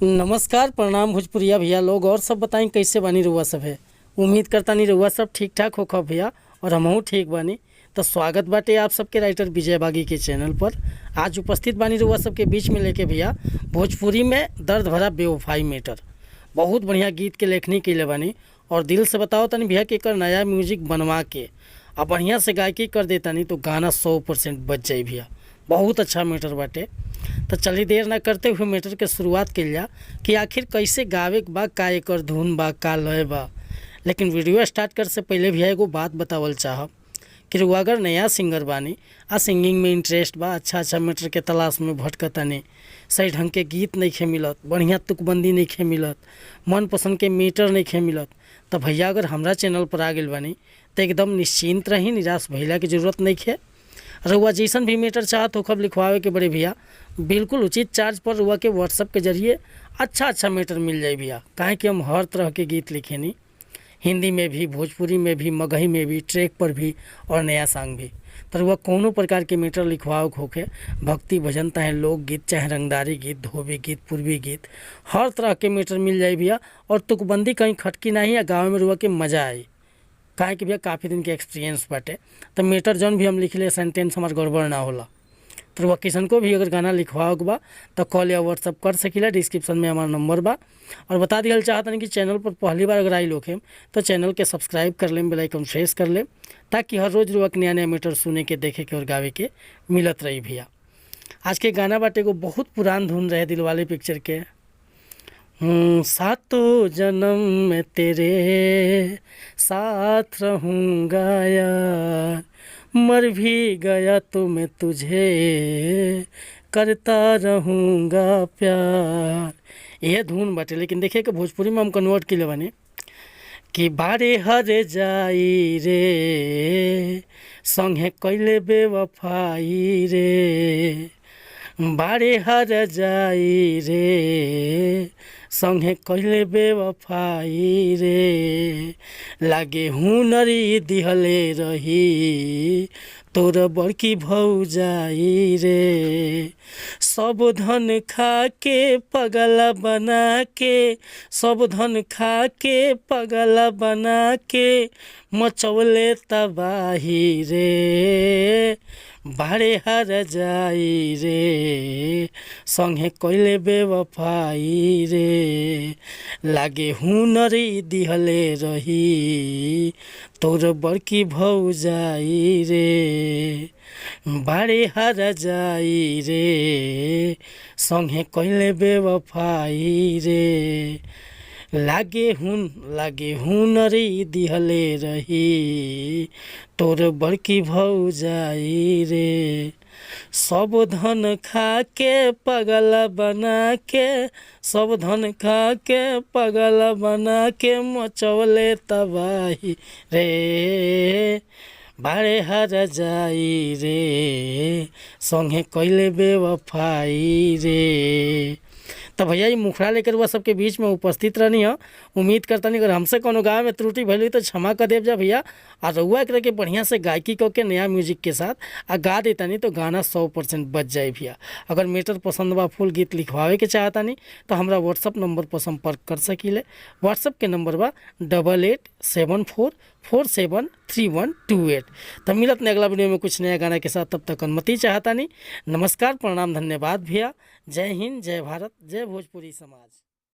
नमस्कार, प्रणाम भोजपुरिया भैया लोग। और सब बताई, कैसे बानी रउआ सब है? उम्मीद करतानी रउआ सब ठीक ठाक होखब भैया और हमहू ठीक बानी। तो स्वागत बाटे आप सबके राइटर विजय बागी के चैनल पर। आज उपस्थित बानी रउआ सबके बीच में लेके भैया भोजपुरी में दर्द भरा बेवफाई मैटर। बहुत बढ़िया गीत के लेखनी कइले बानी और दिल से बताओ तनी भैया कि एकर नया म्यूजिक बनवा के आ बढ़िया से गायकी कर देतानी तो गाना 100% बच जाई भैया। बहुत अच्छा मैटर बाटे। तो चलिए, देर ना करते हुए मैटर के शुरुआत कइल जा कि आखिर कैसे गावे के बा, का एकर धुन बा, का लय बा। लेकिन वीडियो स्टार्ट करे से पहले भैया एगो बात बतावल चाहब कि रउआ अगर नया सिंगर बानी आ सिंगिंग में इंटरेस्ट बा, अच्छा अच्छा मैटर के तलाश में भटकतानी, सही ढंग के गीत नइखे मिलत, बढ़िया तुकबंदी नइखे मिलत, मनपसंद के मीटर नइखे मिलत, तो भैया अगर हमरा चैनल पर आ गइल बानी तो एकदम निश्चिंत रही, निराश भइला के जरूरत नइखे। रउआ जैसन भी मैटर चाहत होखब लिखवावे के बड़े भैया, बिल्कुल उचित चार्ज पर रउआ के व्हाट्सअप के जरिए अच्छा अच्छा मैटर मिल जाई भैया। काहे कि हम हर तरह के गीत लिखेनी, हिंदी में भी, भोजपुरी में भी, मगही में भी, ट्रैक पर भी और नया सॉन्ग भी। तो रउआ कौनो प्रकार के मैटर लिखवावे के होखे, भक्ति भजन चाहे लोकगीत चाहे रंगदारी गीत, धोबी गीत, पूर्वी गीत, हर तरह के मैटर मिल जाई भैया। और तुकबंदी कहीं खटकी नाही आ गावे में रउआ के मज़ा आई। काहे कि भैया काफ़ी दिन के एक्सपीरियंस बाटे, तो मैटर जौन भी हम लिखले सेंटेंस हमार गड़बड़ ना होला। तो रउआ किसन को भी अगर गाना लिखवावे के बा तो कॉल या व्हाट्सअप कर सकीला, डिस्क्रिप्शन में हमार नंबर बा। और बता दिहल चाहतनी कि चैनल पर पहली बार अगर आइल होखे तो चैनल के सब्सक्राइब कर लेम, बेल आइकन प्रेस कर लेम, ताकि हर रोज़ रउआ के नया नया मैटर सुने के, देखे के और गावे के मिलत रही भैया। आज के गाना बाटे एगो बहुत पुरान धुन रहे दिलवाले पिक्चर के। सातों जन्म में तेरे साथ रहूँगा यार, मर भी गया तो मैं तुझे करता रहूँगा प्यार। यह धुन बाटे, लेकिन देखिए कि भोजपुरी में हम कन्वर्ट कइले बानी कि बारे हर जाई रे, संगे कइले बेवफाई रे, बारे हर जाई रे, संगे कइले बेवफाई रे, लागे हुनरी दिहले रही तोर बड़की भौजाई रे, सब धन खा के पगला बना के, सब धन खा के पगला बना के मचौले तबाही रे, बारे हर जाई रे, संगे कइले बेवफाई रे, लागे हुनरी दिहले रही तोर बड़की भौजाई रे, बारे हर जाई रे, संगे कइले बेवफाई रे, लागे हुनरी दिहले रही तोर बड़की भौजाई रे, सब धन खा के पगला बना के, सब धन खा के पगला बना के मचौले तबाही रे, बारे हर जाई रे, संगे कइले बेवफाई रे। तो भैया ये मुखड़ा लेकर वह सबके बीच में उपस्थित रहनी है। उम्मीद करता नहीं अगर हमसे कोनो गावे में त्रुटि भइल तो क्षमा कर देव जा भैया। आ रउआ एकरा के बढ़िया से गायकी कऽ के नया म्यूजिक के साथ आ गा देतानी तो गाना 100% बच जाई भैया। अगर मैटर पसंद बा, फुल गीत लिखवावे के चाहतानी तो हमरा व्हाट्सअप नंबर पर संपर्क कर सकीले। व्हाट्सअप के नंबर बा 8874473128। तो मिलत ने अगला वीडियो में कुछ नया गाना के साथ, तब तक अनुमति चाहतानी। नमस्कार, प्रणाम, धन्यवाद भैया। जय हिंद, जय भारत, जय भोजपुरी समाज।